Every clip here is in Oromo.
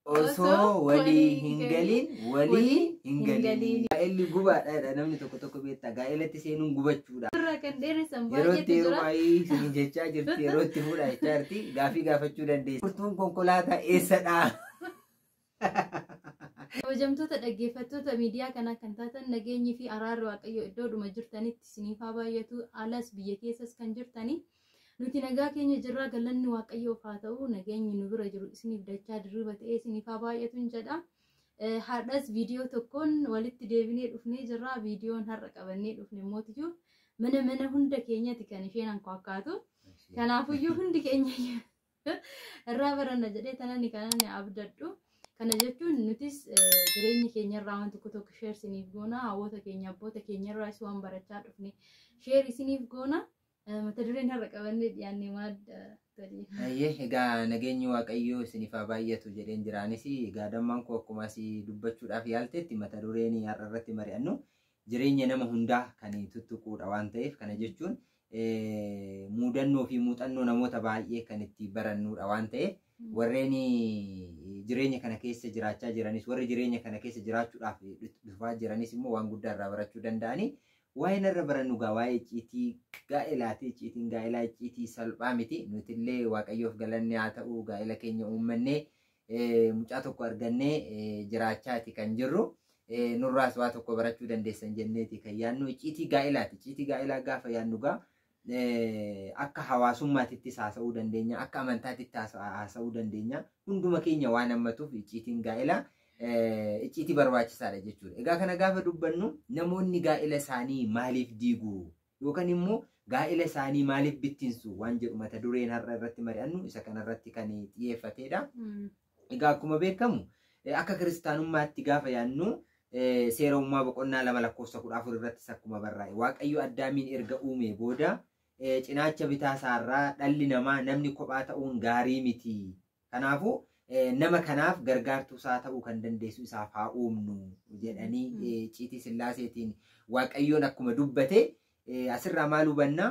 Osoo walii hin galiin walii hin galiin. Gaa'elli gubaadha namni tokko tokko beektaa, gaa'elatti seenuun gubachuudha. Irraa kan dheeressan Yeroo itti baay'eetu jira. heerumaa isin jechaa jirti, yeroo itti fuudha jechaa jirti, gaafii gaafachuu dandeessi. Furtuun konkolaataa eessadha? Kabajamtoota dhaggeeffattoota miidiyaa kanaa kan taatan, nageenyi fi araarri Waaqayyoo iddoodhuma jirtanitti isiniif haa baay'atu. Alas biyya keessas kan jirtanii. Nuti nagaa keenya jirraa, galanni Waaqayyoof haa ta'u, nageenyi nu bira jiru isiniif dachaa dirriba ta'ee isiniif haa baay'atu jedha. Har'as viidiyoo tokkoon walitti deebinee dhufnee jirra. Viidiyoon har'a qabannee dhufne mootiyyuu mana mana hunda keenyatti kan isheen hankaakkaatu. Kanaafuyyuu hundi keenya irraa baranna jedhee tanani kanan abdadhu. Kana jechuun nutis jireenya keenyarraa waan tokko tokko share isiniif goona. Hawwoota keenya, abboota keenyarraas waan barachaa dhufne share isiniif goona. Mata dureen har'a qabannee dhiyaanne maal ta'e? Ayyee, egaa nageenyi Waaqayyoo isiniif haa baay'atu jedheen jiraanis. Egaa dammaan koo akkuma asii dubbachuudhaaf yaaltetti, mata dureen har'a irratti mari'annu jireenya nama hundaa kan tuttuquudha waan ta'eef, kana jechuun muudannoo fi muuxannoo namoota baay'ee kan itti barannuudha waan ta'eef, warreen jireenya kana keessa jiraachaa jiranis, warri jireenya kana keessa jiraachuudhaaf dhufaa jiranis immoo waan guddaa irraa barachuu danda'anii. Waa'ee irra barannu gaa waa'ee icciitii gaa'elaati. Icciitiin gaa'elaa icciitii salphaa miti. Nutillee Waaqayyoof galanni haa ta'u, gaa'ela keenya uummannee mucaa tokko argannee jiraachaati kan jirru. Nurraas waa tokko barachuu dandeessan jenneeti kan yaannu. Icciitii gaa'elaati. Icciitii gaa'elaa gaafa yaannu gaa akka hawaasummaatittis haasa'uu dandeenya, akka amantaatitti haasa'uu dandeenya. Hunduma keenya waan hammatuuf icciitiin gaa'elaa icciitii barbaachisaadha jechuudha. Egaa kana gaafa dubbannu, namoonni gaa'ela isaanii maaliif diigu yookaan immoo gaa'ela isaanii maaliif bittinsu waan jedhu, mata dureen har'a irratti mari'annu isa kanarratti kan xiyyeeffatedha. Egaa akkuma beekamu, akka kiristaanummaatti gaafa yaannu, Seera Uumamaa boqonnaa 2 lakkoofsa 14 irrattis akkuma barraa'e, Waaqayyo Addaamiin erga uumee booda cinaacha bitaa isaarraa dhalli namaa, namni kophaa ta'uun gaarii miti. Kanaafuu nama kanaaf gargaartuu isaa ta'uu kan dandeessu isaaf haa uumnu jedhanii icciitii Sillaaseetiin Waaqayyoon akkuma dubbate, asirraa maal hubanna?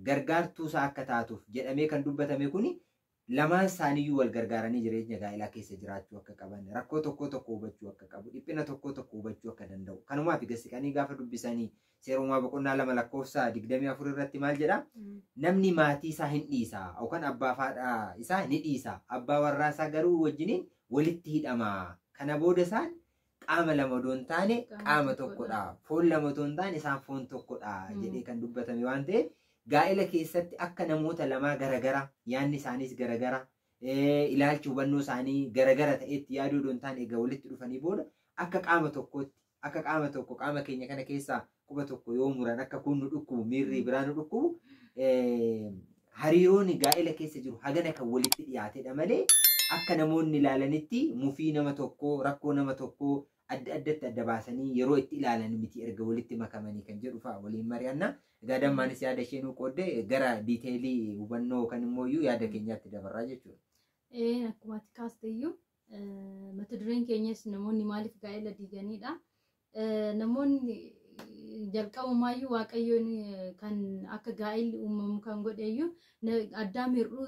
Gargaartuu isaa akka taatuuf jedhamee kan dubbatame kuni lamaan isaaniiyyuu wal gargaaranii jireenya gaa'elaa keessa jiraachuu akka qaban, rakkoo tokko tokko hubachuu akka qabu, dhiphina tokko tokko hubachuu akka danda'u. Kanumaaf gasiqanii gaafa dubbisanii Seera Uumamaa boqonnaa 2 lakkoofsa 24 irratti maal jedha? Namni maatii isaa hin dhiisa yookaan abbaa fi haadha isaa ni dhiisa. Abbaa warraa isaa garuu wajjiniin walitti hidhama. Kana booda isaan qaama lama odoo hin taane qaama tokkodha. Foon lama otoo hin taane isaan foon tokkodha jedhee kan dubbatame waan ta'eef, gaa'ela keessatti akka namoota lamaa garagara, yaadni isaaniis garagara, ilaalchi hubannoo isaanii garagara ta'etti yaaduu odoo hin taane, egaa walitti dhufanii booda akka qaama tokkootti, akka qaama tokko, qaama keenya kana keessaa quba tokko yoo muran akka kun nu dhukkubu, miirri biraa nu dhukkubu, hariiroon gaa'ela keessa jiru hagana kan walitti dhiyaatedha malee, akka namoonni ilaalanitti mufii nama tokkoo, rakkoo nama tokkoo adda addatti adda baasanii yeroo itti ilaalan miti erga walitti makamanii kan jedhu fa'a waliin mari'anna. Egaa dammaanis yaada ishee nuu qoodde, gara detail hubannoo yookaan immoo iyyuu yaada keenyaatti dabarraa jechuudha. Akkuma ati kaaste iyyuu, mata dureen keenyas namoonni maaliif gaa'ela diiganidha. Namoonni jalqabumaayyuu Waaqayyoon kan akka gaa'elli uumamu kan godheyyuu, Addaam hir'uu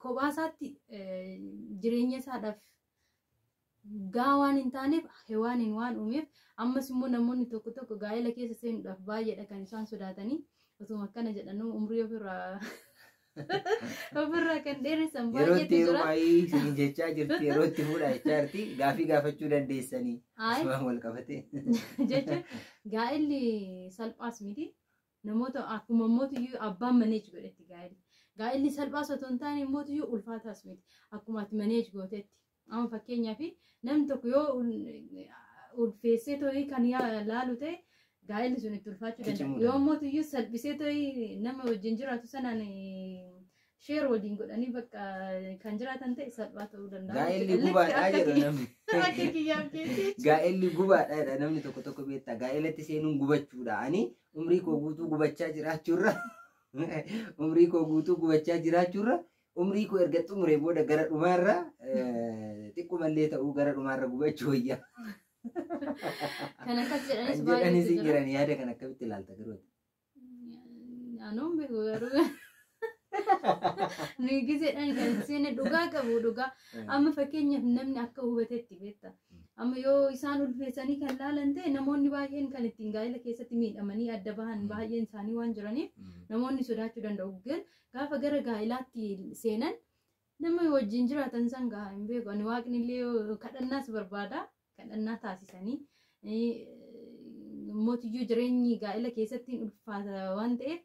kophaa isaatti jireenya isaadhaaf gaa waan hin taaneef Hewaaniin waan uumeef. Ammas immoo namoonni tokko tokko gaa'ela keessa seenuudhaaf baay'eedha kan isaan sodaatanii, osuma akkana jedhanuu umrii ofirraa kan dheeressan Yeroo itti baay'eetu jira. heerumaa isin jechaa jirti, yeroo itti fuudha jechaa jirti, gaafii gaafachuu dandeessanii. Ayi. Asumaan wal qabate. Jechuun gaa'elli salphaas miti. Namoota akkuma mootiyyuu abbaan manage godhetti gaa'elli. Gaa'elli salphaas otoo hin taane mootiyyuu ulfaataas miti. Akkuma ati manage gootetti. Amma fakkeenyaaf namni tokko yoo ulfeessee to'ii kan laalu ta'e, gaa'elli sun itti ulfaachuu danda'a. Cicimuu Yoo danda'a. mootiyyuu salphisee to'ii nama wajjin jiraatu sanaan share waliin godhanii bakka kan jiraatan ta'e, salphaa ta'uu danda'a Gaa'elli jechuudha. gubaadhaa Akka jedhu namni. Akka kiyyaaf keetti. Gaa'elli gubaadha jedha namni tokko tokko, beektaa, gaa'elatti seenuun gubachuudha. Ani umrii koo guutuu gubachaa jiraachuurra, umrii koo guutuu gubachaa jiraachuurra, umrii koo erga xumuree booda gara dhumaarra xiqqumallee ta'uu gara dhumaarra gubachuu wayya. Kan akkas jedhanis Kan jedhanis baay'eetu hin jira. jiran. Yaada kan akkamitti ilaalta garuu? Anoon beeku garuu. Nuyi gizeedhaan kan seene dhugaa qabu dhugaa. Amma fakkeenyaaf namni akka hubatetti beekta. Amma yoo isaan ulfeessanii kan laalan ta'e namoonni baay'een kan ittiin gaa'ela keessatti miidhamanii adda bahan baay'een isaanii waan jiraniif namoonni sodaachuu danda'u. Gaafa gara gaa'ilaatti seenan nama wajjin jiraatan san gahaa hin beeku. Ani waaqni illee kadhannaas barbaada. Kadhannaa taasisanii mootiyyuu jireenyi gaa'ela keessatti hin ulfaata waan ta'eef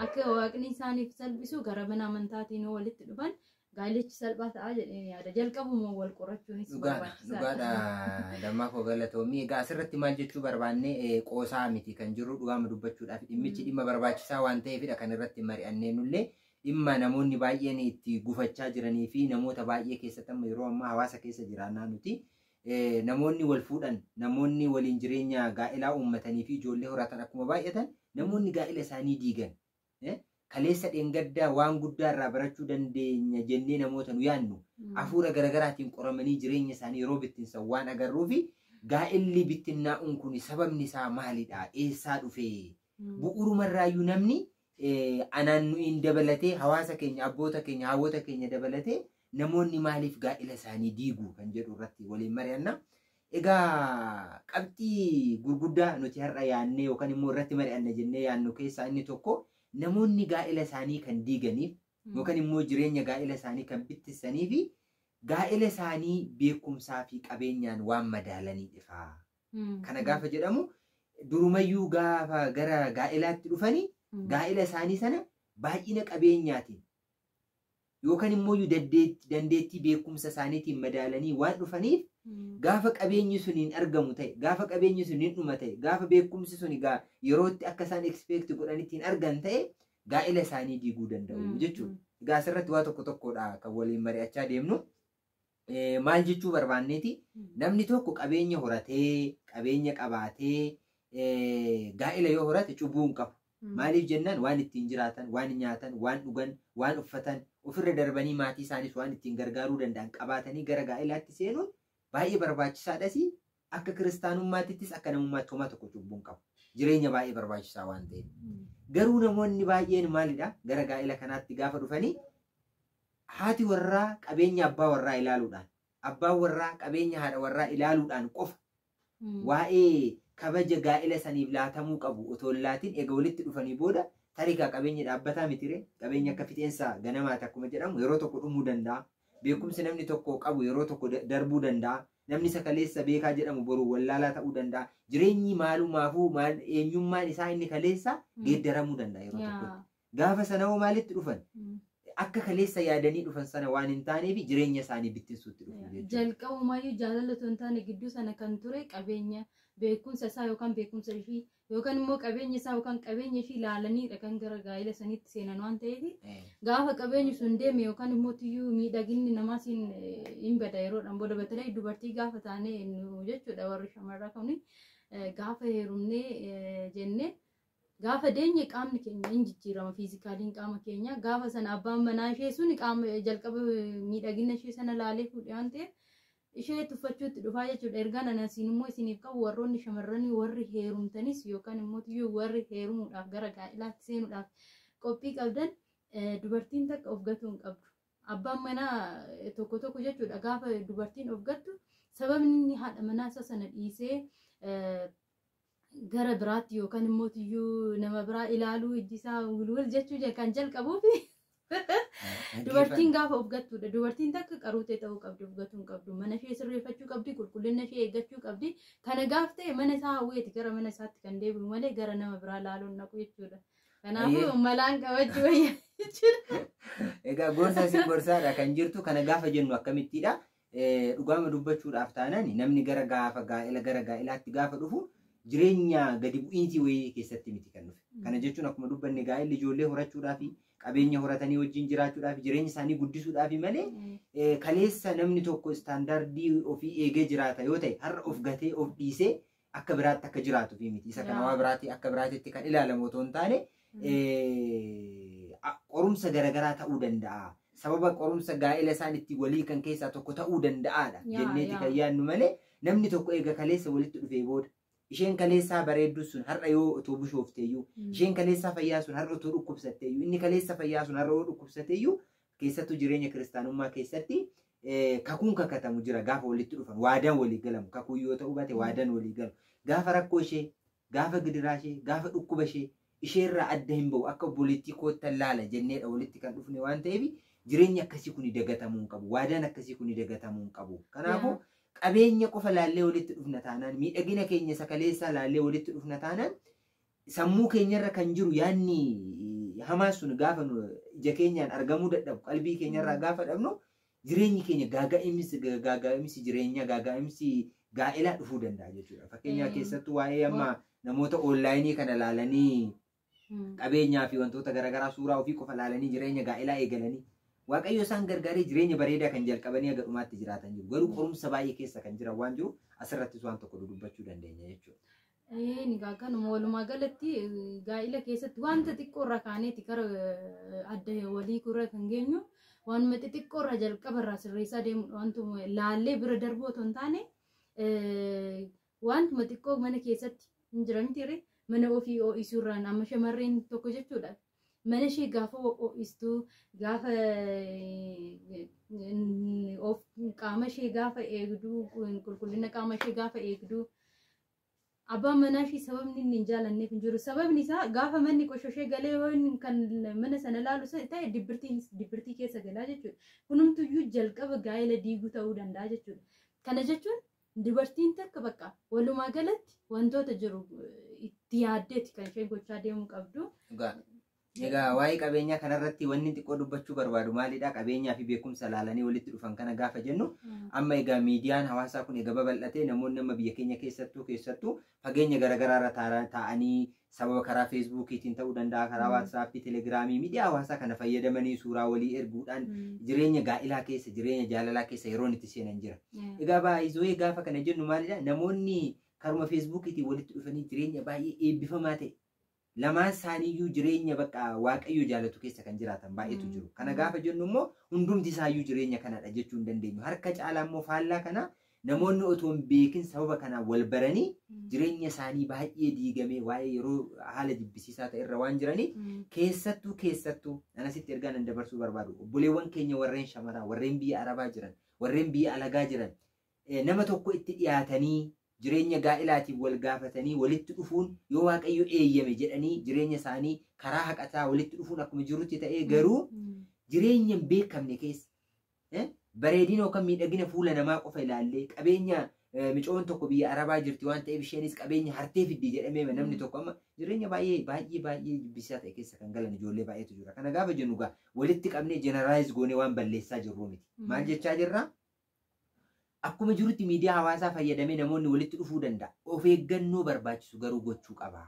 akka waaqni isaaniif salphisu gara mana amantaatiin yoo walitti dhufan gaa'elichi salphaa ta'a jedhee yaada. Jalqabuma wal qorachuunis barbaachisaadha. Dhugaadha dammaa koo galatoomii. Egaa asirratti maal jechuu barbaanne qoosaa miti kan jiru dhugaama dubbachuudhaaf dhimmichi dhimma barbaachisaa waan ta'eefidha kan irratti mari'annee nullee dhimma namoonni baay'een itti gufachaa jiranii fi namoota baay'ee keessatti amma yeroo ammaa hawaasa keessa jiraannaa nuti. Namoonni wal fuudhan, namoonni waliin jireenya gaa'elaa uummatanii fi ijoollee horatan akkuma baay'atan namoonni gaa'ela isaanii diigan. Kaleessa dheengaddaa waan guddaa irraa barachuu dandeenya jennee namoota nu yaadnu hafuura garaagaraatiin qoramanii jireenya isaanii yeroo bittinsan waan agarruu fi gaa'elli bittinnaa'uun kun sababni isaa maalidha? Eessaa dhufe? Bu'uurumarraayyuu namni anaan nuyiin dabalatee hawaasa keenya, abboota keenya, hawwoota keenya dabalatee namoonni maaliif gaa'ela isaanii diigu kan jedhu irratti waliin mari'anna. Egaa qabxii gurguddaa nuti har'a yaannee yookaan immoo irratti mari'anna jennee yaannu keessaa inni tokko namoonni gaa'ela isaanii kan diiganiif yookaan immoo jireenya gaa'ela isaanii kan bittinsanii fi gaa'ela isaanii beekumsaa fi qabeenyaan waan madaalanii dhufa. Kana gaafa jedhamu durumayyuu gaafa gara gaa'elaatti dhufanii gaa'ela isaanii sana baay'ina qabeenyaatiin yookaan immoo dandeettii beekumsa isaaniitiin madaalanii waan dhufaniif gaafa qabeenyi sun hin argamu ta'e, gaafa qabeenyi sun hin dhuma ta'e, gaafa beekumsi sun yerootti akka isaan expect godhanitti hin argan ta'e gaa'ela isaanii diiguu danda'u jechuudha. Egaa asirratti waa tokko tokkodha kan waliin mari'achaa deemnu. Maal jechuu barbaanneeti namni tokko qabeenya horatee, qabeenya qabaatee gaa'ela yoo horate cubbuu hin qabu. Maaliif jennaan waan ittiin jiraatan, waan nyaatan, waan dhugan, waan uffatan, ofirra darbanii maatii isaaniis waan ittiin gargaaruu danda'an qabaatanii gara gaa'elaatti seenuun baay'ee barbaachisaadhas. Akka kiristaanummaatittis akka namummaatti homaa tokko cubbuu hin qabu. Jireenya baay'ee barbaachisaa waan ta'eef. Garuu namoonni baay'een maalidha gara gaa'ela kanaatti gaafa dhufanii haati warraa qabeenya abbaa warraa ilaaluudhaan, abbaan warraa qabeenya haadha warraa ilaaluudhaan qofa waa'ee kabaja gaa'ela saniif laatamuu qabu otoo hin laatin eega walitti dhufanii booda tariikaa qabeenya dhaabbataa mitire qabeenya akka fixeensa ganamaati akkuma jedhamu yeroo tokko dhumuu danda'a. Beekumsi namni tokko qabu yeroo tokko darbuu danda'a. Namni isa kaleessa beekaa jedhamu boru wallaalaa ta'uu danda'a. Jireenyi maalumaafuu eenyummaan isaa inni kaleessa geeddaramuu danda'a yeroo tokkotti. Gaafa sana hoo maalitti dhufan? Akka kaleessa yaadanii dhufan sana waan hin taaneef jireenya isaanii bittinsuutti dhufu jechuudha. Jalqabumaayyuu jaalala otoo hin taane gidduu sana kan ture qabeenya beekumsa isaa yookaan beekumsa ishii yookaan immoo qabeenya isaa yookaan qabeenya ishii ilaalaniidha kan gara gaa'ela sanitti seenan waan ta'eef gaafa qabeenyi sun deeme yookaan immoo tiyyuu miidhaginni namaas hin bada yeroodhaan booda batalai dubartii gaafa taane nu jechuudha warri shamarraa kuni gaafa heerumnee jennee gaafa deenye qaamni keenya hin jijjiirama fiizikaaliin qaama keenya gaafa sana abbaan manaa ishee sun qaama jalqaba miidhagina ishee sana laalee fuudhe waan ta'eef ishee tuffachuutti dhufaa jechuudha. Ergaan ana isin immoo isiniif qabu warroonni shamarranii warri heerumtanis yookaan immoo tiyyuu warri heerumuudhaaf gara gaa'elaatti seenuudhaaf qophii qabdan dubartiin takka of gatuu hin qabdu. Abbaan manaa tokko tokko jechuudha gaafa dubartiin of gattu sababni inni haadha manaa isa sana dhiisee gara biraatti yookaan immoo tiyyuu nama biraa ilaaluu ijji isaa wulwul jechuu kan jalqabuuf dubartiin gaafa of gattuudha. Dubartiin takka qaruutee ta'uu qabdi, of gatuu hin qabdu. Mana ishee sirreeffachuu qabdi, qulqullina ishee eeggachuu qabdi. Kana gaaf ta'e mana isaa hawweeti gara mana isaatti kan deebi'u malee gara nama biraa laaluun naqu jechuudha. Kanaafuu malaan qabachuu wayya jechuudha. Egaa gorsa isin gorsaadha kan jirtu kana gaafa jennu akkamittidha? Dhugaama dubbachuudhaaf taanaan namni gara gaafa gaa'ela gara gaa'elaatti gaafa dhufu jireenya gadi bu'iinsi wayii keessatti miti kan dhufe. Kana jechuun akkuma dubbanne gaa'elli ijoollee horachuudhaaf qabeenya horatanii wajjin jiraachuudhaaf jireenya isaanii guddisuudhaaf malee kaleessa namni tokko istaandardii ofii eegee jiraata yoo ta'e har'a of gatee of dhiisee akka biraatti akka jiraatuuf miti. Isa kana waa biraatti akka biraatitti kan ilaalamu otoo hin taane qorumsa garaagaraa ta'uu danda'a. Sababa qorumsa gaa'ela isaan itti walii kan keessaa tokko ta'uu danda'aadha jenneeti kan yaadnu malee namni tokko eega kaleessa walitti dhufee booda Isheen kaleessaa bareedduu sun har'a yoo otoo bishoofteeyyuu, isheen kaleessaa fayyaa sun har'a otoo dhukkubsatteeyyuu, inni kaleessa fayyaa sun har'a yoo dhukkubsateeyyuu, keessattuu jireenya kiristaanummaa keessatti kakuun kakatamu jira. Gaafa walitti dhufan waadaan walii galamu, kakuu yoo ta'u baate waadaan walii galamu. Gaafa rakkoo ishee, gaafa gidiraa ishee, gaafa dhukkuba ishee isheerraa adda hin ba'u, akka obboleettii koottan laala jenneedha walitti kan dhufne waan ta'eef, jireenyi akkasii kun dagatamuu hin qabu. Waadaan akkasii kun dagatamuu hin qabu. Kanaafuu qabeenya qofa laallee walitti dhufna taanaan, miidhagina keenya isa kaleessaa laallee walitti dhufna taanaan, sammuu keenyarra kan jiru yaadni hamaan sun gaafa ija keenyaan argamuu dadhabu, qalbii keenyarraa gaafa dhabnu, jireenyi keenya gaaga'imsi jireenya, gaaga'imsi gaa'elaa dhufuu danda'a jechuudha. Fakkeenyaa keessattuu waa'ee amma namoota onlaayinii kana laalanii, qabeenyaa fi wantoota garaagaraa suuraa ofii qofa laalanii jireenya gaa'elaa eegalanii, Waaqayyo isaan gargaaree jireenya bareedaa kan jalqabanii haga dhumaatti jiraatan jiru. Garuu qorumsa baay'ee keessa kan jiran waan jiru, asirrattis waan tokko dubbachuu dandeenya jechuudha. Egaa kanuma walumaa galatti gaa'ila keessatti wanta xiqqoo irraa kaaneeti kara adda walii irra kan geenyu. Waanuma xixiqqoo irraa jalqaba irraa sirreessaa deemudha. Wantuma laallee bira darbuu otoo hin taane, wantuma xiqqoo mana keessatti hin jiramti, mana ofii ho'isuu irraan. Amma shamarreen tokko jechuudha, mana ishee gaafa ho'istu, gaafa of qaama ishee gaafa eegduu, qulqullina qaama ishee gaafa eegduu, abbaan manaa ishee sababni inni hin jaalanneef hin jiru. Sababni isaa gaafa manni qoshoshee galee yoo inni kan mana sana laalu ta'e, dibbirtii keessa galaa jechuudha. Kunumtuyyuu jalqaba gaa'ela diiguu ta'uu danda'a jechuudha. Kana jechuun dubartiin takka bakka walumaa galatti wantoota jiru itti yaaddeeti kan isheen gochaa deemuu qabdu. Egaa waa'ee qabeenyaa kanarratti wanni xiqqoo dubbachuu barbaadu maalidha? Qabeenyaa fi beekumsa laalanii walitti dhufan kana gaafa jennu, amma egaa miidiyaan hawaasaa kun egaa babal'atee, namoonni amma biyya keenya keessattuu fageenya garaagaraa irra taa'anii, sababa karaa feesbuukiitiin ta'uu danda'a, karaa waatsaappii, telegiraamii, miidiyaa hawaasaa kana fayyadamanii suuraa walii erguudhaan jireenya gaa'ilaa keessa, jireenya jaalalaa keessa yeroon itti seenan jira. Egaa baay'isoo gaafa kana jennu maalidha? Namoonni karuma feesbuukiitiin walitti dhufanii jireenya baay'ee eebbifamaa ta'e, lamaan isaaniiyyuu jireenya bakka Waaqayyo jaalatu keessa kan jiraatan baay'eetu jiru. Kana gaafa jennu immoo hundumti isaayyuu jireenya kanadha jechuu hin dandeenyu. Harka caalaa immoo faallaa kana namoonni otoo hin beekin sababa kanaan wal baranii jireenya isaanii baay'ee diigamee waa'ee yeroo haala jibbisiisaa ta'e irra waan jiraniif, keessattuu anasitti ergaa nan dabarsuu barbaadu, obboleewwan keenya warreen shamaraa, warreen biyya arabaa jiran, warreen biyya alagaa jiran, nama tokko itti dhiyaatanii jireenya gaa'ilaatiif wal gaafatanii walitti dhufuun, yoo Waaqayyo eeyyame jedhanii jireenya isaanii karaa haqataa walitti dhufuun akkuma jirutti ta'ee, garuu jireenya hin beekamne keessa bareedina yookaan miidhagina fuula namaa qofa ilaallee, qabeenya micoon tokko biyya arabaa jirti waan ta'eef isheenis qabeenya hartee fiddi jedhamee, namni tokko amma jireenya baay'ee baay'ee baay'ee jibbisiisaa ta'e keessa kan galan ijoollee baay'eetu jira. Kana gaafa jennu gaa walitti qabnee generalize goonee waan balleessaa jirru miti. Maal jechaa jirraa? Akkuma jirutti miidiyaa hawaasaa fayyadamee namoonni walitti dhufuu danda'a. Of eeggannoo barbaachisu garuu gochuu qaba.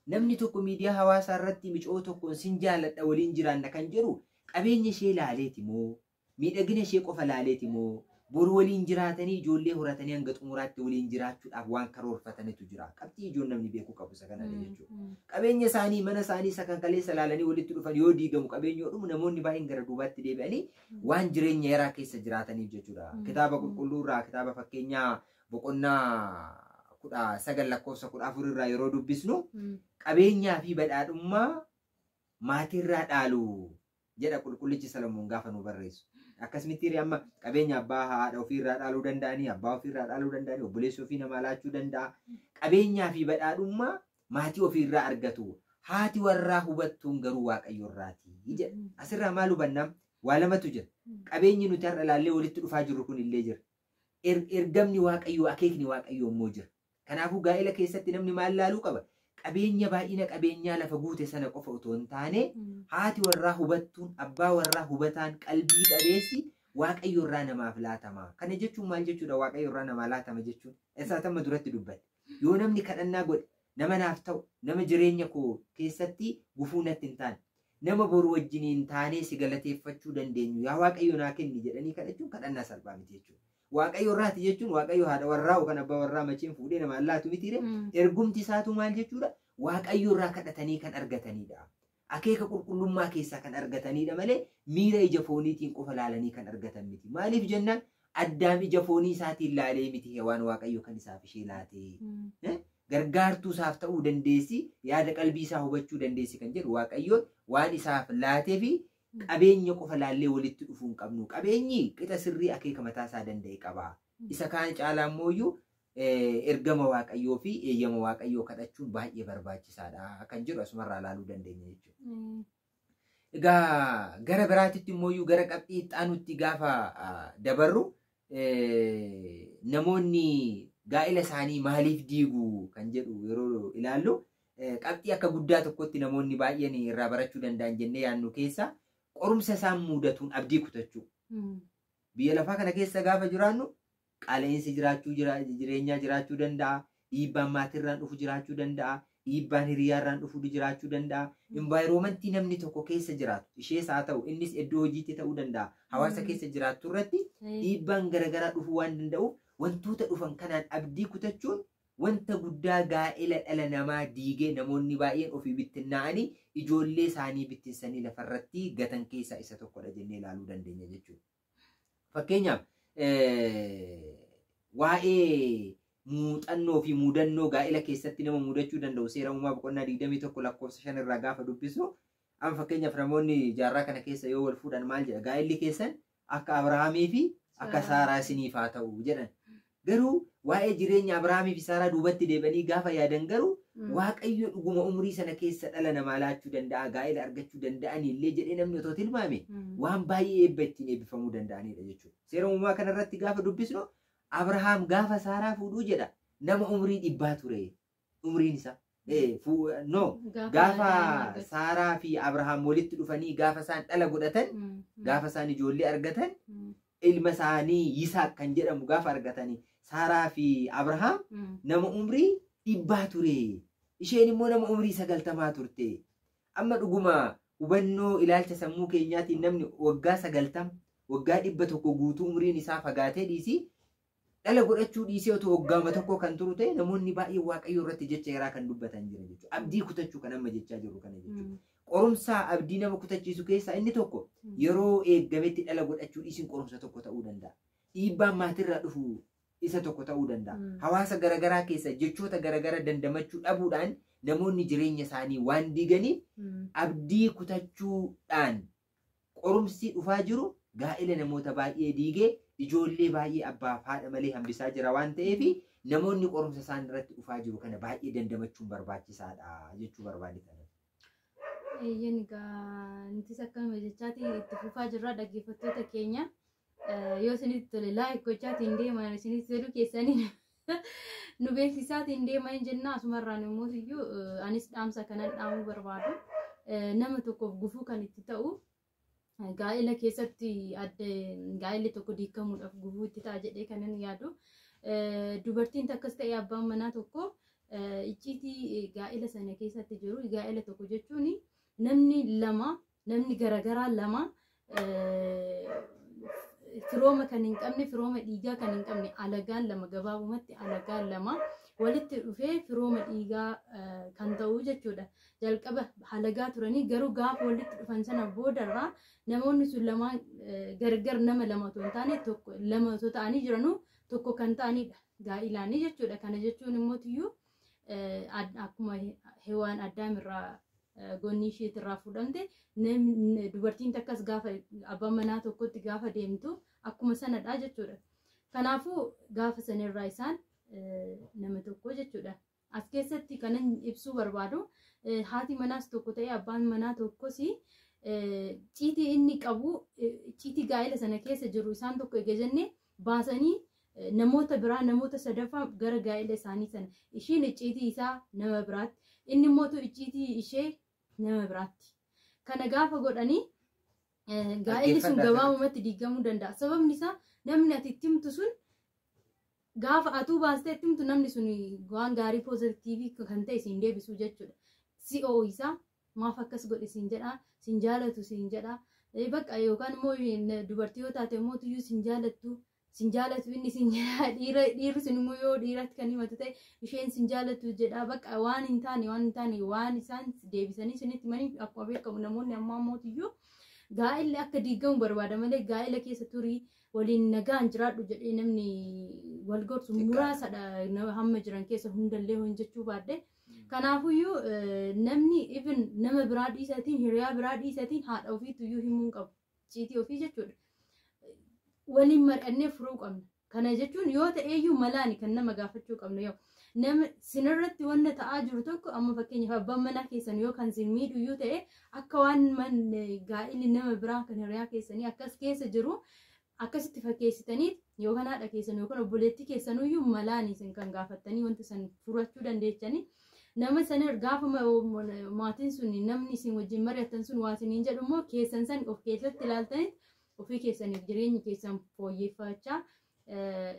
Namni tokko miidiyaa hawaasaa irratti micoo tokkoon sin jaalladha, waliin jiraanna kan jedhu, qabeenya ishee ilaaleeti moo, miidhagina ishee qofa ilaaleeti moo, boru waliin jiraatanii ijoollee horatanii hanga xumuraatti waliin jiraachuudhaaf waan karoorfatanitu jira. Qabxii ijoon namni beekuu qabu isa kanadha jechuudha. Qabeenya isaanii, mana isaanii isa kan kaleessa ilaalanii walitti dhufan yoo diigamu, qabeenya yoo dhumu, namoonni baay'een gara duubaatti deebi'anii waan jireenya yaraa keessa jiraataniif jechuudha. Kitaaba qulqulluu irraa kitaaba fakkeenyaa boqonnaa 19 lakkoofsa 14 irraa yeroo dubbisnu, qabeenyaa fi badhaadhummaa maatiirraa dhaalu jedha qulqullichi Salomoon gaafa nu barreessu. Akkasumitti amma qabeenya abbaa haadha ofiirraa dhaaluu danda'anii, abbaa ofiirraa dhaaluu danda'anii, obboleessa ofii namaa laachuu danda'a. Qabeenyaa fi badhaadhummaa maatii ofiirraa argatu. Haati warraa hubattuun garuu Waaqayyo irraati jedha. Asirraa maal hubannaa? Waa lamatu jira. Qabeenyi nuti har'a ilaallee walitti dhufaa jirru kun illee jira. Ergamni Waaqayyoo, akeekni Waaqayyoo immoo jira. Kanaafuu gaa'ela keessatti namni maal laaluu qaba? Qabeenya, baay'ina qabeenyaa lafa guute sana qofa otoo hin taane, haati warraa hubattuun, abbaa warraa hubataan, qalbii qabeessi Waaqayyo irraa namaaf laatama. Kana jechuun maal jechuudha? Waaqayyo irraa namaa laatama jechuun eessaatamma duratti dubbatte. Yoo namni kadhannaa godhe, nama naaf ta'u, nama jireenya koo keessatti gufuu natti hin taane, nama boru wajjiniin taanee si galateeffachuu dandeenyu yaa Waaqayyo naa kenni jedhanii kadhachuun kadhannaa salphaa miti jechuudha. Waaqayyo irraati jechuun Waaqayyo haadha warraa yookaan abbaa warraa macheen fuudhee namaan laatu mitiire. Ergumti isaatu maal jechuudha? Waaqayyo irraa kadhatanii kan argatanidha. Akeeka qulqullummaa keessaa kan argatanidha malee miira ija fooniitiin qofa laalanii kan argatan miti. Maaliif jennaan, Addaam ija foonii isaatiin laalee miti Hewaan Waaqayyo kan isaaf ishee laate. Gargaartuu isaaf ta'uu dandeessi, yaada qalbii isaa hubachuu dandeessi kan jedhu Waaqayyoon waan isaaf laatee fi qabeenya qofa laallee walitti dhufuu hin qabnu. Qabeenyi qixa sirrii akeeka mataa isaa danda'e qaba. Isa kaan caalaa immoo ergama Waaqayyoo fi eeyyama Waaqayyoo kadhachuun baay'ee barbaachisaadha kan jedhu asumarraa ilaaluu dandeenya jechuudha. Egaa gara biraatitti immoo gara qabxii itti gaafa dabarru namoonni gaa'ila isaanii maaliif diigu kan jedhu yeroo ilaallu qabxii akka guddaa tokkotti namoonni baay'een irraa barachuu danda'an jennee yaadnu keessa qorumsa isaan mudatuun abdii kutachuu. Biyya lafaa kana keessa gaafa jiraannu qaala'insi jiraachuu jireenyaa jiraachuu danda'a. Dhiibbaan maatiirraan dhufu jiraachuu danda'a. Dhiibbaan hiriyaarraan dhufu jiraachuu danda'a. Envaayiroomantii namni tokko keessa jiraatu ishees haa ta'u innis iddoo hojiitti ta'uu danda'a. Hawaasa keessa jiraattu irratti dhiibbaan garaagaraa dhufuu waan danda'uuf wantoota dhufan kanaan abdii kutachuun wanta guddaa gaa'ela dhala namaa diigee namoonni baay'een ofii bittinnaa'anii ijoollee isaanii bittinsanii lafarratti gatan keessaa isa tokkodha jennee ilaaluu dandeenya jechuudha. Fakkeenyaaf waa'ee muuxannoo fi muudannoo gaa'ela keessatti nama muudachuu danda'u seera uumaa boqonnaa 21 lakkoofsa 5 irraa gaafa dubbisu amma fakkeenyaaf namoonni jaarraa kana keessa yoo wal fuudhan maal jedha gaa'elli keessan akka Abrahaamii fi akka Saaraa isiniif haa ta'u jedhan. Garuu waa'ee jireenya Abrahaamii fi Saaraa duubatti deebi'anii gaafa yaadan garuu Waaqayyo dhuguma umrii sana keessa dhala namaa laachuu danda'a gaa'ela argachuu danda'an illee jedhee namni otoo tilmaame waan baay'ee eebba ittiin eebbifamuu danda'anidha jechuudha. Seera uumaa kanarratti gaafa dubbisnu Abrahaam gaafa Saaraa fuudhuu jedha nama umrii 100 ture umriin isaa. No gaafa Saaraa fi Abrahaam walitti dhufanii gaafa isaan dhala godhatan gaafa isaan ijoollee argatan ilma isaanii Yisaaq kan jedhamu gaafa argatanii Saaraa fi Abrahaam nama umrii 100 ture. Isheen immoo nama umrii 90 turte. Amma dhuguma hubannoo ilaalcha sammuu keenyaatiin namni waggaa 90 waggaa 100 guutuu umriin isaa fagaatee dhiisii dhala godhachuu dhiisee otoo waggaama tokko kan turu ta'e namoonni baay'een Waaqayyo irratti jecha yaraa kan dubbatan jira jechuudha. Abdii kutachuu kan amma jechaa jirru kana jechuudha. Qorumsa abdii nama kutachiisu keessaa inni tokko yeroo eeggametti dhala godhachuu dhiisiin qorumsa tokko ta'uu danda'a. Dhiibbaan maatirraa dhufu isa tokko ta'uu danda'a. Hawaasa garaagaraa keessa jechoota garaagaraa dandamachuu dhabuudhaan namoonni jireenya isaanii waan diiganiif abdii kutachuudhaan qorumsi dhufaa jiru gaa'ela namoota baay'ee diigee ijoollee baay'ee abbaaf haadha malee hambisaa jira waan ta'eef namoonni qorumsa isaan irratti dhufaa jiru kana baay'ee dandamachuun barbaachisaadha jechuu barbaade. Eeyyeen egaa nutis akkanuma jechaatiin itti fufaa jirra dhaggeeffattoota keenya. Yoo isinitti tole laayik gochaatiin deeman isinitti toluu keessaniin nu beeksisaatiin deeman jenna. Asumarraan immoo iyyuu anis dhaamsa kanan dhaamuu barbaadu. Nama tokkoof gufuu kan itti ta'u gaa'ela keessatti gaa'elli tokko diigamuudhaaf gufuu itti ta'a jedhee kanan yaadu. Dubartiin takkas ta'e abbaan manaa tokko icciitii gaa'ela sana keessatti jiru. Gaa'ela tokko jechuun namni lama namni garaagaraa lama firooma kan hin qabne firooma dhiigaa kan hin qabne alagaan lama gabaabumatti alagaan lama walitti dhufee firooma dhiigaa kan ta'u jechuudha. Jalqaba alagaa turanii garuu gaafa walitti dhufan sana boodarraa namoonni sun lamaan gargar nama lama otoo hin taane tokko lama otoo ta'anii jiranuu tokko kan ta'anidha gaa'ilaanii jechuudha. Kana jechuun immoo tiyyuu akkuma Hewaan Addaam irraa gonni isheetirraa fuudhamte dubartiin takkas gaafa abbaan manaa tokkotti gaafa deemtu akkuma sanadha jechuudha. Kanaafuu gaafa sanirraa isaan nama tokko jechuudha. As keessatti kanan ibsuu barbaadu haati manaas tokko ta'ee abbaan manaa tokkos icciitii inni qabu icciitii gaa'ela sana keessa jiru isaan tokko eega jennee baasanii namoota biraa namoota sadaffaa gara gaa'ela isaanii sana ishiin icciitii isaa nama biraatti inni immoo icciitii ishee nama biraatti. Kana gaafa godhanii gaa'elli sun gabaabumatti diigamuu danda'a. Sababni isaa namni ati itti himtu sun gaafa atuu baastee itti himtu namni sun waan gaarii poozitiivii kan ta'e siin deebisuu jechuudha. Si isaa maaf akkas godhe siin jedhaa, siin jaalatu siin jedhaa. Bakka yookaan immoo dubartii yoo taate immoo tuyyuu siin jaalattu. Sin jaalatu inni sin jedhaa dhiirri sun immoo yoo dhiiratti kan himatu ta'e isheen sin jaalatu jedhaa bakka waan hin taane waan hin taane waan isaan deebisanii isinitti himanii akkuma beekamu namoonni ammaa mootiyyuu gaa'elli akka diigamu barbaada malee gaa'ela keessa turii Waliin nagaan jiraadhu jedhee namni wal gorsu muraasadha hamma jiran keessa hundallee hojjechuu baadhe. Kanaafuyyuu namni even nama biraa dhiisatiin, hiriyaa biraa dhiisatiin, haadha ofiituyyuu himuu hin qabu. Icciitii ofii jechuudha. Waliin mari'annee furuu qabna. Kana jechuun yoo ta'eyyuu malaani kan nama gaafachuu qabnu, yoo nama sinirratti wanta ta'aa jiru tokko, amma fakkeenyaaf abbaan manaa keessan yoo kan sin miidhuyyuu ta'e, akka waan gaa'illi nama biraa kan hiriyaa keessanii akkas keessa jiru akkasitti fakkeessitanii, yookaan haadha keessan yookaan obboleettii keessanuyyuu malaani isin kan gaafattanii wanta san furachuu dandeechanii. Nama sana gaafa maatiin sun, namni isin wajjin mari'attan sun waa isiniin jedhu immoo, keessan san of keessatti ilaaltanii ofii keessaniif jireenya keessan fooyyeffachaa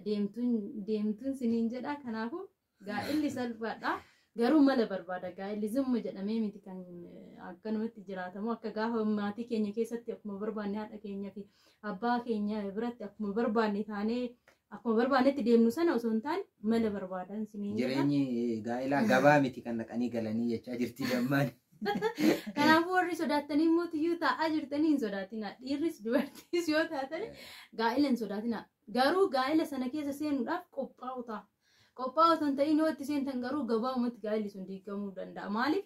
deemtuun siniin jedha. Kanaafuu gaa'illi salphaadha. Garuu mala barbaada. Gaa'illi zimma jedhamee miti kan akkanumatti jiraatamu. Akka gaafa maatii keenya keessatti akkuma barbaanne, haadha keenya fi abbaa keenya biratti akkuma barbaanne taanee akkuma barbaannetti deemnu sana osoo hin taane, mala barbaadan siniin jedha. Jireenyi gaa'ilaa gabaa miti kan dhaqanii galanii jechaa jirti dammaan. Kanaafuu warri sodaattanii immoo tiyyuu taa'aa jirtanii, hin sodaatina. Dhiirris dubartiis yoo taatan gaa'ila hin sodaatina. Garuu gaa'ila sana keessa seenuudhaaf qophaa'u ta'a. Qophaa'u osoo hin ta'in yoo itti seentan garuu gabaabumatti gaa'illi sun diigamuu danda'a. Maaliif,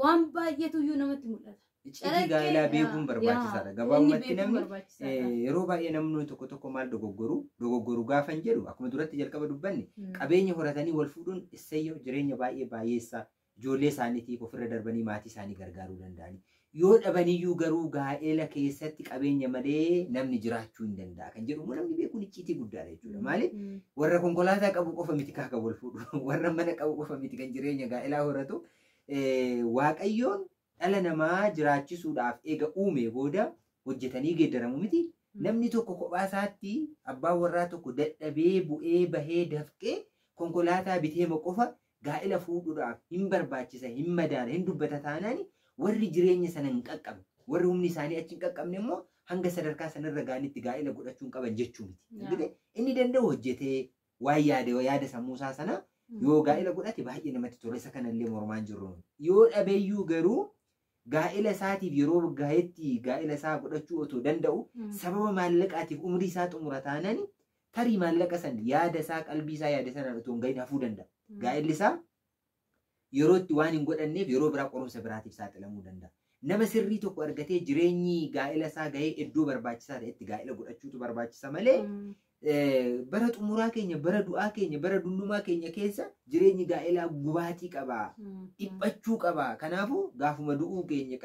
waan baay'eetu iyyuu namatti mul'ata. Icciitii gaa'ilaa beekuun barbaachisaadha. Gabaabumatti namni yeroo baay'ee namni tokko tokko maal dogoggoru gaafan jedhu, akkuma duratti jalqaba dubbanne, qabeenya horatanii wal fuudhuun isseeyyoo, jireenya baay'ee baay'eessaa, ijoollee isaaniitiif ofirra darbanii maatii isaanii gargaaruu danda'ani. Yoo dhabaniyyuu garuu gaa'ela keessatti qabeenya malee namni jiraachuu hin danda'a kan jedhu immoo namni beekuun icciitii guddaadha jechuudha. Maaliif, warra konkolaataa qabu qofa miti kan wal fuudhu, warra mana qabu qofa miti kan jireenya gaa'elaa horatu. Waaqayyoon dhala namaa jiraachisuudhaaf eega uume booda hojjetanii geeddaramu miti. Namni tokko kophaa isaatti, abbaan warraa tokko dadhabee bu'ee bahee dafqee konkolaataa biteema qofa gaa'ela fuudhuudhaaf hin barbaachisa, hin madaala, hin dubbata taanaan, warri jireenya sana hin qaqqabne, warri humni isaanii achi hin qaqqabne immoo hanga sadarkaa sanarra ga'anitti gaa'ela godhachuu hin qaban jechuu miti. Inni danda'u hojjetee waan yaade, yaada sammuusaa sana yoo gaa'ela godhate baay'ee namatti tola, isa kanallee mormaan jirru. Yoo dhabeeyyuu garuu gaa'ela isaatiif yeroo gaa'etti gaa'ela isaa godhachuu otoo danda'u sababa maallaqaatiif umrii isaa xumura taanaan, tarii maallaqa san yaada isaa, qalbii isaa yaada sanaan otoo hin gahin hafuu danda'a. Gaa'elli isaa yeroo itti waan hin godhanneef yeroo biraa qorumsa biraatiif saaxilamuu danda'a. Nama sirrii tokko argatee jireenyi gaa'ela isaa gahee iddoo barbaachisaa ta'etti gaa'ela godhachuutu barbaachisa malee, bara xumuraa keenya, bara du'aa keenya, bara dullumaa keenya keessa jireenyi gaa'elaa gubaatii qaba. Dhiphachuu qaba. Kanaafuu gaafuma du'uu keenya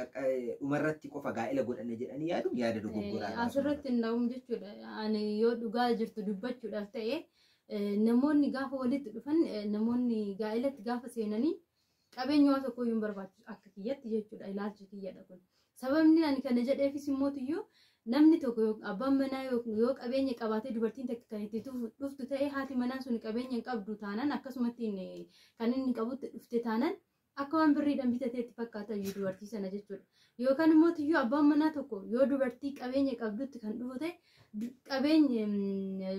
dhumarratti qofa gaa'ela godhanna jedhanii yaaduun yaada dogoggoraa. Asirratti hin dha'uun jechuudha. Ani yoo dhugaa jirtu dubbachuudhaaf ta'e, namoonni gaafa walitti dhufan, namoonni gaa'elatti gaafa seenanii qabeenya waa tokko iyyuu hin barbaachisu akka kiyyatti jechuudha, ilaalcha kiyyadha kun. Sababni ani kana jedheefis immoo namni tokko, abbaan manaa yoo qabeenya qabaatee dubartiin takka kan itti dhuftu ta'e, haati manaa sun qabeenya hin qabdu taanaan, akkasumatti kan inni qabutti dhufte taanaan, akka waan birriidhaan bitatee itti fakkaata iyyuu dubartii sana jechuudha. Yookaan immoo iyyuu abbaan manaa tokko yoo dubartii qabeenya qabdutti kan dhufu ta'e, qabeenya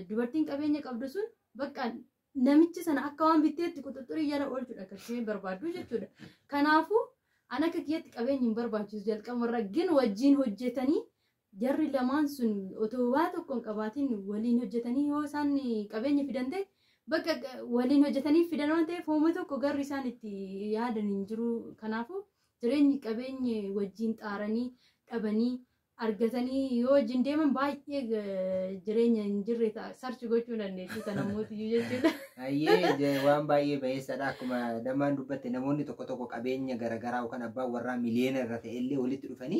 dubartiin qabeenya qabdu sun bakka namichi sana akka waan bitteetti quxuxurii jala oolchuudha kan isheen barbaaddu jechuudha. Kanaafuu an akka kiyyatti qabeenyi hin barbaachisu jalqabarra, gin wajjin hojjetanii, jarri lamaan sun otoo waa tokko hin qabaatin waliin hojjetanii yoo isaan qabeenya fidan ta'e, bakka waliin hojjetanii fidan waan ta'eef hooma tokko garri isaan itti yaadan hin jiru. Kanaafuu jireenyi qabeenya wajjin xaaranii dhabanii argatanii yoo wajjin deeman baay'ee jireenya hin jirre sarchi gochuu dandeessu kana mootiyyuu jechuudha. Ayyee, waan baay'ee bayeessadha. Akkuma dammaan dubbatte, namoonni tokko tokko qabeenya garaagaraa yookaan abbaan warraa miliyoona irra ta'e illee walitti dhufanii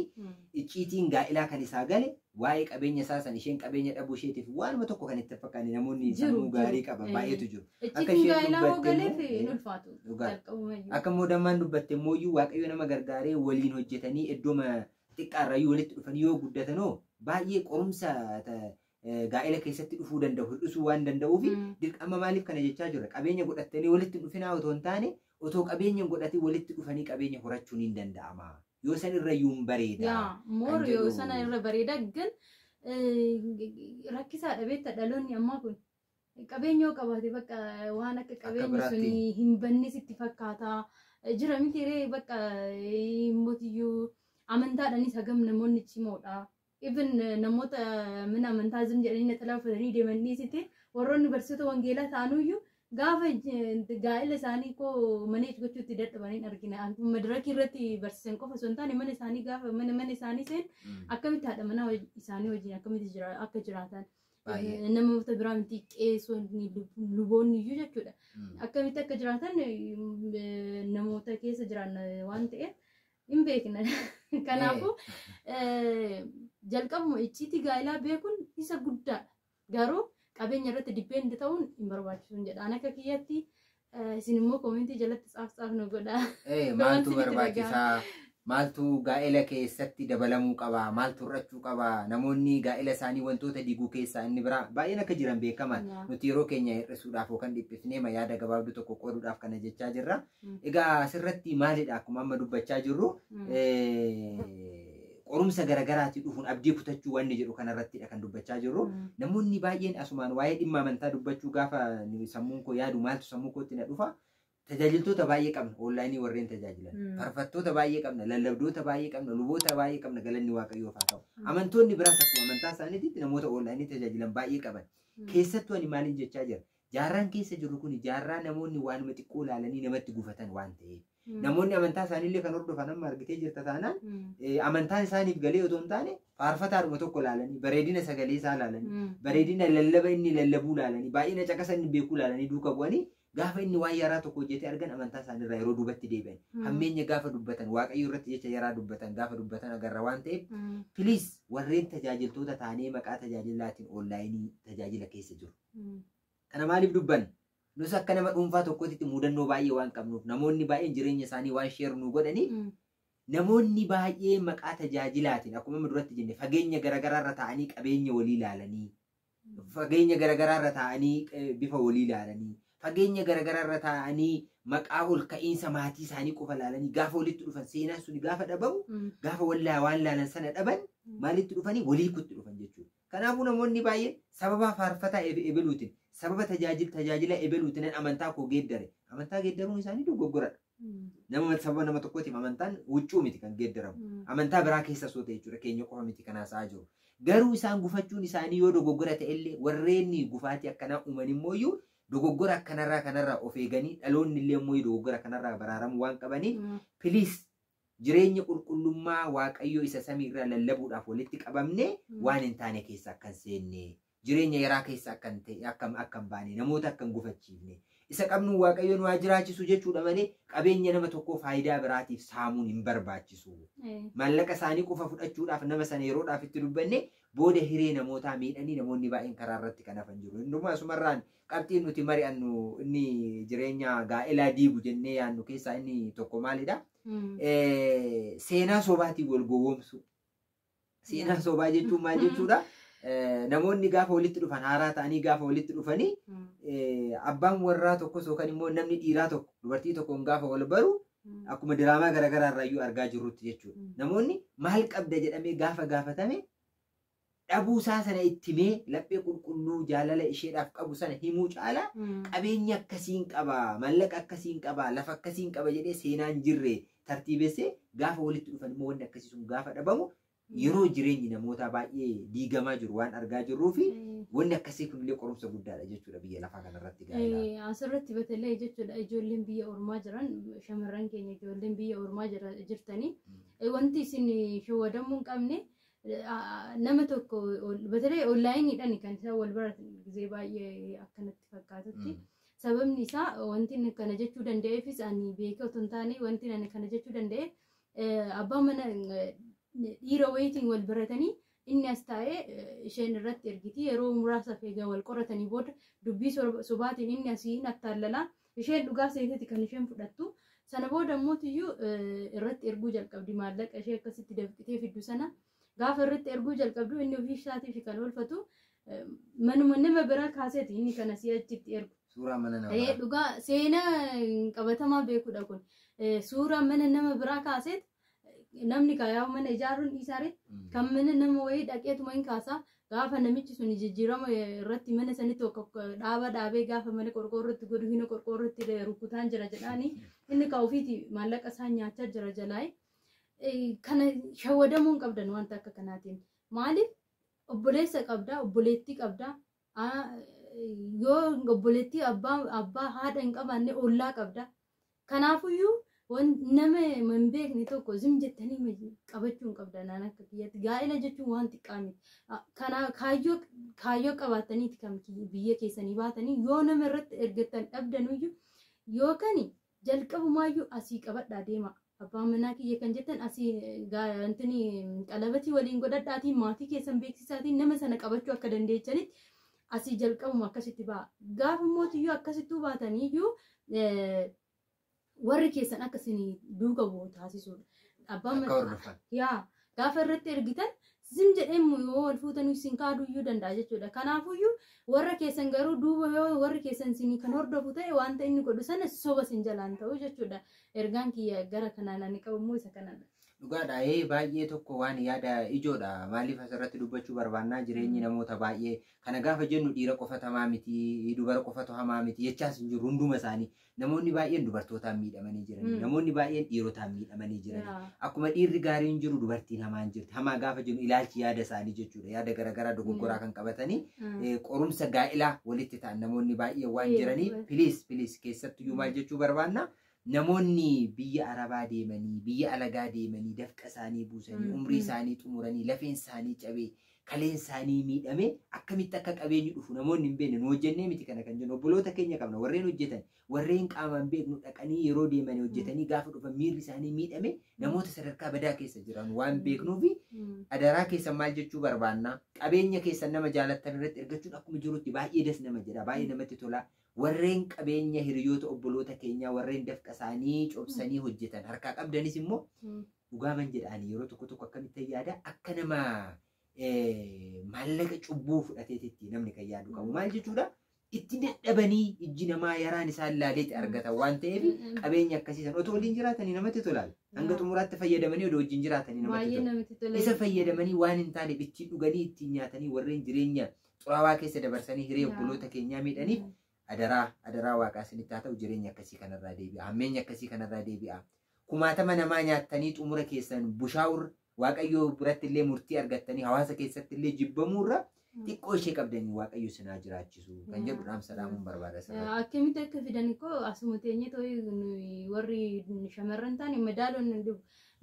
icciitiin gaa'ilaa kan isaa gale waa'ee qabeenya isaa san, isheen qabeenya dhabuu isheetiif waanuma tokko kan itti fakkaanne namoonni sammuu gaarii qaban baay'eetu jiru. Icciitiin gaa'ilaa hoo galeef hin ulfaatu. Akka immoo dammaan dubbatte immoo Waaqayyo nama gargaaree waliin hojjetanii iddoo xiqqaarrayyuu walitti dhufanii yoo guddatanoo, baay'ee qorumsa gaa'ela keessatti dhufuu danda'u hir'isuu waan danda'uuf dirqama. Maaliif kana jechaa jirra? Qabeenya godhatanii walitti dhufinaa otoo hin taane, otoo qabeenya godhatee walitti dhufanii qabeenya horachuun hin danda'ama. Yoo san irra iyyuu hin bareeda. More yoo sana irra bareeda, gan rakkisaadha beekta, dhaloonni ammaa kun. Qabeenya yoo qabaate bakka waan akka qabeenya sun hin banne sitti fakkaata. Jira miti ree, bakka mootiyyuu amantaadhaanis hagam namoonni cimoodha. Even namoota mana amantaa zim jedhanii naxalaa uffatanii deeman dhiisite, warroonni barsiisota wangeelaa ta'anuyyuu gaafa gaa'ela isaanii koo maneej gochuutti dadhabaniin argina. Madirakii irratti barsiisan qofa osoo hin taane, mana isaanii gaafa mana isaanii seen akkamitti haadha manaa isaanii wajjin akkamitti akka jiraatan, namoota biraa miti, qeessonni, luboonni iyyuu jechuudha. Akkamitti akka jiraatan namoota keessa jiran waan ta'eef hin beekna. Kanaafuu jalqabuma icciitii gaa'elaa beekuun isa guddaadha. Garuu qabeenya irratti depend ta'uun hin barbaachisu jedha. An akka kiyyatti, isin immoo comment jalatti tsaaf tsaaf nu godha. Maaltu barbaachisaa? Maaltu gaa'ela keessatti dabalamuu qaba? Maaltu hir'achuu qaba? Namoonni gaa'ela isaanii wantoota diiguu keessaa inni biraa baay'een akka jiran beekaman, nuti yeroo keenya hir'isuudhaaf yookaan dhiphisnee yaada gabaabduu tokko qooduudhaaf kana jechaa jirra. Egaa asirratti maalidha, akkuma amma dubbachaa jirru, qorumsa garaagaraatii dhufuun abdii kutachuu wanni jedhu kanarrattidha kan dubbachaa jirru. Namoonni baay'een asumaan waa'ee dhimma amantaa dubbachuu gaafa sammuun koo yaadu, maaltu sammuu kootti na dhufa? Tajaajiltoota baay'ee qabna, online warreen tajaajilan. Faarfattoota baay'ee qabna, lallabdoota baay'ee qabna, luboota baay'ee qabna, galanni Waaqayyoof haa ta'u. Amantoonni biraas akkuma amantaa isaaniitti namoota online tajaajilan baay'ee qaban. Keessattuu ani maaliin jechaa jira? Jaarraan keessa jirru kun jaarraa namoonni waanuma xiqqoo ilaalanii namatti gufatan waan ta'eef. Namoonni amantaa isaaniillee kan hordofan amma argitee jirta taanaan, amantaan isaaniif galee otoo hin taane, faarfataadhuma tokko ilaalanii, bareedina sagalee isaa ilaalanii, bareedina lallaba inni lallabuu ilaalanii, baay'ina caqasa inni beekuu ilaalanii duuka bu'anii, gaafa inni waan yaraa tokko hojjetee argan amantaa isaaniirraa yeroo duubatti deebi'an, hammeenya gaafa dubbatan, Waaqayyo irratti jecha yaraa dubbatan gaafa dubbatan agarra waan ta'eef, please, warreen tajaajiltoota taanee maqaa tajaajilaatiin online tajaajila keessa jiru. Kana maaliif dubbanna? Nus akka nama dhuunfaa tokkotti mudannoo baay'ee waan qabnuuf, namoonni baay'een jireenya isaanii waan share nu godhaniif, namoonni baay'ee maqaa tajaajilaatiin, akkuma amma duratti jenne, fageenya garaagaraarra ta'anii qabeenya walii ilaalanii, fageenya garaagaraarra ta'anii bifa walii ilaalanii, fageenya garaagaraarra ta'anii maqaa ol ka'iinsa maatii isaanii qofa ilaalanii, gaafa walitti dhufan seenaan suni gaafa dhabamu, gaafa wallaa waan laalan sana dhaban, maalitti dhufanii walii kutti dhufan jechuudha. Kanaafuu namoonni baay'een sababa faarfataa ebeluutiin, sababa tajaajila ebeluutiin amantaa koo geeddare. Amantaa geeddaruun isaanii dogoggoradha. Nama sababa nama tokkootiif amantaan huccuu miti kan geeddaramu. Amantaa biraa keessa soo ta'e jechuudha, keenya qofa miti kan haasa'aa jiru. Garuu isaan gufachuun isaanii yoo dogoggora ta'ellee, warreen gufaatii akkanaa uuman immoo dogoggora akkanarraa kanarraa of eeganii, dhaloonni illee immoo dogoggora kanarraa baraaramuu waan qabaniif, please, jireenya qulqullummaa Waaqayyoo isa samiirraa lallabuudhaaf walitti qabamne waan hin taane keessa akka hin seenne, jireenya yaraa keessa akka hin ta'e akka hin baane, namoota akka hin gufachiifne, isa qabnu Waaqayyoon waa jiraachisu jechuudha malee qabeenya nama tokkoo faayidaa biraatiif saamuun hin barbaachisu. Maallaqa isaanii qofa fudhachuudhaaf nama sana yeroodhaaf itti dubbanne, booda hiree namootaa miidhanii namoonni baay'een karaa irratti kan hafan jiru. Hundumaa asumarraan qabxiin nuti mari'annu inni jireenya gaa'elaa diigu jennee yaadnu keessaa inni tokko maalidha? Seenaa sobaatiin wal gowwoomsu. Seenaa sobaa jechuun maal jechuudha? Namoonni gaafa walitti dhufan, haaraa ta'anii gaafa walitti dhufanii, abbaan warraa tokkos yookaan immoo namni dhiiraa tokko dubartii tokkoon gaafa wal baru, akkuma diraamaa garaagaraa irraa argaa jirrutti jechuudha. Namoonni maal qabda jedhamee gaafa gaafatame, dhabuusaa sana itti himee laphee qulqulluu jaalala isheedhaaf qabu sana himuu caala, qabeenya akkasiin qaba, maallaqa akkasiin qaba, lafa akkasiin qaba jedhee seenaan jirre tartiibessee, gaafa walitti dhufan immoo wanni akkasii sun gaafa dhabamu, yeroo jireenyi namootaa baay'ee diigamaa jiru waan argaa jirruu fi wanni akkasii kunillee qorumsa guddaadha jechuudha biyya lafaa kanarratti gaa'elaa. Asirratti batalee jechuudha, ijoolleen biyya ormaa jiran, shamarran keenya ijoolleen biyya ormaa jirtanii, wanti isin shawwadamuu hin qabne, nama tokko batalee onlineiidhaan kan isaan wal baratan gisee baay'ee akkanatti fakkaatutti. Sababni isaa wanti inni kana jechuu danda'eefis, ani beekee otoo hin taane, wanti ani kana jechuu danda'eef, abbaan mana dhiira wayiitiin wal baratanii, inni as taa'ee isheen irratti ergiti. Yeroo muraasaaf egaa wal qoratanii booda, dubbii sobaatiin inni asii attaallalaa, isheen dhugaa seeteti kan isheen fudhattu. Sana booda immoo irratti erguu jalqabdi, maallaqa ishee akkasitti dafqitee fiddu sana. Gaafa irratti erguu jalqabdu, inni ofii isaatiif kan oolfatu manuma nama biraa kaaseeti inni kana si'achitti ergu. Suuraa mana namaa. Dhugaa seenaa qabatamaa beekudha kun. Suuraa mana nama biraa kaaseet, namni kaayaa mana ijaaruun dhiisaare, kan mana nama wayii dhaqeetuma hin kaasaa. Gaafa namichi sun jijjiirama irratti mana sanitti dhaaba dhaabee, gaafa mana qorqoorrootti godhu, hina qorqoorrootti rukutaan jira jedhaanii, inni ka ofiiti maallaqa isaa nyaachaa jira jalaayi. Kana shawwadamuu hin qabdan wanta akka kanaatiin. Maaliif obboleessa qabdaa, obboleettii qabdaa, yoo obboleettii abbaa haadha hin qabaanne ollaa qabda. Kanaafuyyuu nama hin beekne tokko zim jettanii qabachuu hin qabdan akka kiyyatti. Gaa'ela jechuun waan xiqqaa miti. Kana kaayyoo qabaattaniiti kan biyya keessanii baatanii yoo nama irratti ergattan dhabdanuyyuu yookaan jalqabumaayyuu asii qabadhaa deema. Abbaan manaa kiyya kan jettan asii qalabatii waliin godhadhaatiin maatii keessan beeksisaatiin nama sana qabachuu akka dandeechanitti asii jalqabuma akkasitti ba'a. Gaafa mootiyyuu akkasittuu baataniiyyuu warri keessan akka isin duuka bu'u taasisuudha. Abbaan yaa gaafa irratti ergitan zim jedhee yoo wal fuutanuu isin kaaduyyuu danda'a jechuudha. Kanaafuyyuu warra keessan garuu duuba yoo warri keessan isin kan hordofu ta'e wanta inni godhu sana soba isin jalaan ta'u jechuudha. Ergaan kiyya gara kanaan ani qabu immoo isa kanadha. Dhugaadha. Baay'ee tokko waan yaada ijoodha. Maaliif asirratti dubbachuu barbaannaa jireenyi namoota baay'ee kana gaafa jennu dhiira qofatu hamaa miti, dubara qofatu hamaa miti jechaas hin jiru hunduma isaanii. Namoonni baay'een dubartootaan miidhamanii jiran. Namoonni baay'een dhiirotaan miidhamanii jiran. Akkuma dhiirri gaariin jiru dubartiin hamaan jirti. Hamaa gaafa jennu ilaalchi yaada isaanii jechuudha. Yaada garaagaraa dogoggoraa kan qabatanii qorumsa gaa'ilaa walitti ta'an namoonni baay'een waan jiraniif piliis piliis keessattuyyuu maal jechuu barbaannaa? Namoonni biyya Arabaa deemanii, biyya alagaa deemanii, dafqa isaanii buusanii, umrii isaanii xumuranii, lafeen isaanii cabee, kaleen isaanii miidhame akkamitti akka qabeenyi dhufu namoonni hin beekne nu hojjennee miti kana kan jennu obboloota keenya qabna warreen hojjetan warreen qaamaan beeknu dhaqanii yeroo deemanii hojjetanii gaafa dhufan miirri isaanii miidhame namoota sadarkaa badaa keessa jiran waan beeknuufi adaraa keessan maal jechuu barbaanna qabeenya keessan nama jaalattan irratti ergachuun akkuma jirutti baay'ee das nama jedha baay'ee namatti tola. Warreen qabeenya hiriyoota obboloota keenyaa warreen dafqa isaanii cobsanii hojjetan harkaa qabdanis immoo dhugaaman jedhanii yeroo tokko tokko akkamitti yaada akka nama maallaqa cubbuu fudhateetitti namni kan yaadu qabu maal jechuudha itti dadhabanii ijji namaa yaraan isaan laaleeti argatan waan ta'eef qabeenya akkasiisan otoo waliin jiraatanii namatti tolaal hanga xumuraatti fayyadamanii odoo wajjin jiraatanii namatti tola isa fayyadamanii waan hin taaneef ittiin dhuganii ittiin nyaatanii warreen jireenya xuraawaa keessa dabarsanii hiree obboloota keenyaa miidhaniif adaraa adaraa waaqaa isinitti haa ta'u jireenya akkasii kanarraa deebi'a hammeenya akkasii kanarraa deebi'a kumaatama namaa nyaattanii xumura keessan bushaawur waaqayyoo biratti illee murtii argattanii hawaasa keessatti illee jibbamuurra xiqqoo ishee qabdanii waaqayyo isin haa jiraachisu kan jedhu dhaamsa dhaamuun barbaada. Akkamitti akka fidan koo asuma teenyee ta'ee warri shamarran ta'an madaaloon hin dhibu.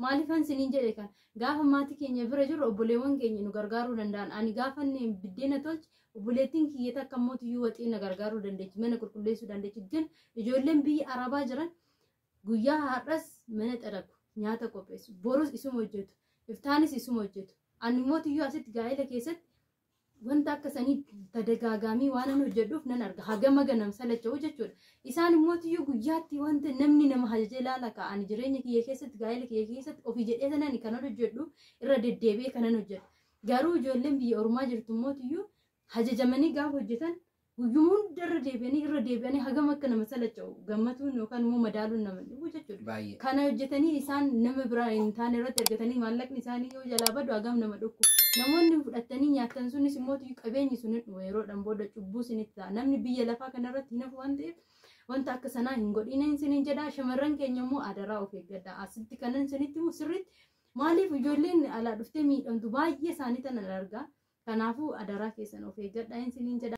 Maaliifan isiniin jedhe kan gaafa maatii keenya bira jiru obboleewwan keenya nu gargaaruu danda'an. Ani gaafa biddeena tolche obboleettiin kiyya takka mootiyyuu waxii na gargaaruu dandeechi mana qulqulleessuu dandeechi. Gan ijoolleen biyya Arabaa jiran guyyaa har'as mana xaragu nyaata qopheessu borus isuma hojjetu iftaanis isuma hojjetu. Ani mootiyyuu asitti gaa'ela keessatti wanta akka sanii tadagaagaamii waan an hojjedhuuf nan arga hagama ganam salacha'u jechuudha. Isaan mootiyyuu guyyaatti wanta namni nama ajajee ilaala kaa'an jireenya kiyya keessatti gaa'ela kiyya keessatti ofii jedhee sanani kanan hojjedhu irra deddeebi'ee kanan hojjedhu. Garuu ijoolleen biyya ormaa jirtu mootiyyuu ajajamanii gaafa hojjetan guyyuma hunda irra deebi'anii hagam akka nama salacha'u gammatuun yookaan immoo madaaluun nama dhibu jechuudha. Kana hojjetanii isaan nama biraa hin taane irratti argatanii maallaqni isaanii yoo jalaa badu hagam nama dhukku. Namoonni fudhatanii nyaatan sunis immoo qabeenyi sun hin dhumu yeroodhaan booda cubbuu isinitti ta'a. Namni biyya lafaa kanarratti hin hafu waan ta'eef wanta akka sanaa hin godhina isiniin jedha. Shamarran keenya immoo adaraa of eeggadha. Asitti kanan isinitti immoo sirriitti maaliif ijoolleen alaa dhuftee miidhamtu baay'ee isaanii tanan argaa. Kanaafuu adaraa keessan of eeggadha isiniin jedha.